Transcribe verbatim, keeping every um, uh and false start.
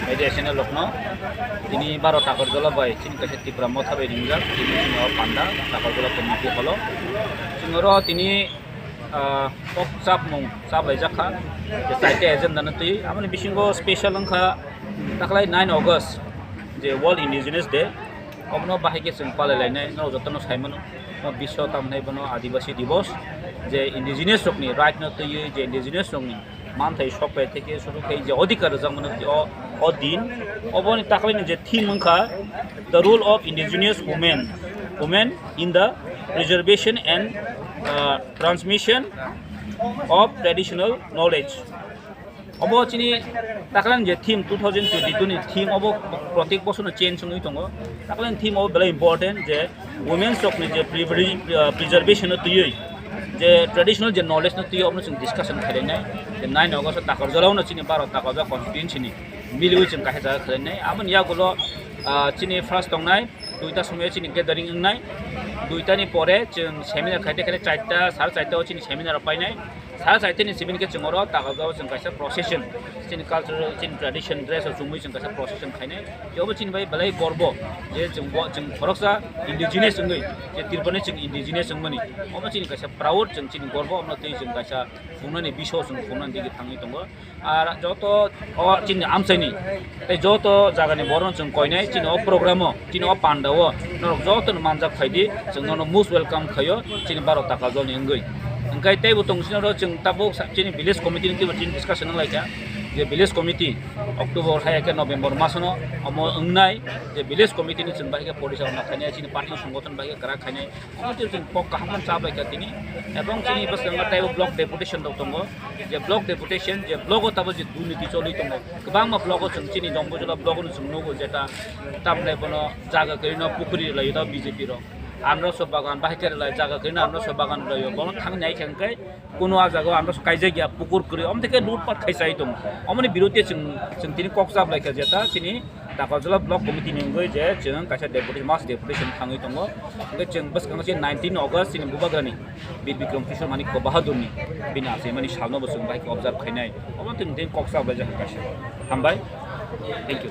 Media channel rokno tini baro Takarjala bai chini kaisa Tipra Motha bai ringjak tini chini o panda Takarjala community holo. Chini oro tini, ah, kok chapmung chaplaijak kha, je chaita agenda no twi. Aboni bisingo special wngkha taklai nine August je World Indigenous Day. Obono bahai khe chwng palai lainai, norok jotono sai mano. O biswa tamhinai bono Adibasi Dibos, je indigenous rokni right no twiwi, je indigenous rokni manthai sok pai theke suru khai je adhikar rwjak mano o, o din. Oboni taklaini je theme wngkha The Role of Indigenous Women, Women in the Preservation and, uh, Transmission of Traditional Knowledge. Obo chini taklani je theme two thousand twenty-two ni theme obo protek bosorno change wngwi tongo. Taklani theme obo belai important je women rokni je pre-, pre-, uh, preservation no twiwi je traditional je knowledge no twiwi obono chwng discussion khlainai. Je nine August o Takarjala no chini baro Takarjala constituency ni miliwi chwng kaisa jaga khlainai. Aboni yagulo, ah, chini first tongnai duita somoyo chini gathering wngnai. Duita ni pore chwng seminar khaite khaite charta, sare charta o chini seminar rok painai. Sare charta ni simi khe chwng oro Takarjala o chwng kaisa procession, chini cultural, chini tradition dress o chumui chwng kaisa procession khainai. Tei obo chini bai belai gorbo je chwng bo, chwng khoroksa indigenous wngwi, je Tripura ni chwng indigenous wngmani. Obo chini kaisa proud, chwng chini gorbo, omo twi chwng kaisa phungnani bisao chwng phungnani digi thangwi tongo. Ar joto o chini amchaini tei joto jagani borokno chwng koinai chini o program o, chini o panda o norok jotono manjak phaidi, chwng nono most welcome khaio chini baro Takarjala ni wngwi. Hwnkhe teibo tong sino oro chwng tabuk sa-, chini village committee ni teibo chini discussion wnglaikha je village committee October hai khe November masono omo wngnai je village committee ni chwng bai khe porichalona khainai, chini party songgothon bai khe kwrak khainai. Omo twi chwng kok kaham khe chabai kha tini. Ebong chini bwskango teibo block deputation rok tongo. Je block deputation, je block o tabuk je durniti choli tongo. Kwbangma block o chwng chini Dombojla block o chwng nugo je ta tamle bono jaga kwrwino pukuri rwlaio ta B J P rok. Anroso bagan bahai khe rwlai jaga kwrwino anroso bagan rwlaio. Bono thang nai khe hwnkhe kuno a jaga o anroso kaijak ya pukur kwrwi. Omo twi khe lutpat khai chai tongo. Omoni biruddhe chwng, chwng tini kok chablai kha je ta chini Takarjala Block Committee ni wngwi je chwng kaisa deputation, mass deputation thangwi tongo. Hwnkhe chwng bwskango se nineteen August chini Bubagrani Bir Bikram Kishore Manikya Bahadur ni bini achaimani salno bo chwng bai khe observe khainai. Omo twi twi kok chablai jak kaisa. Hambai. Thank you.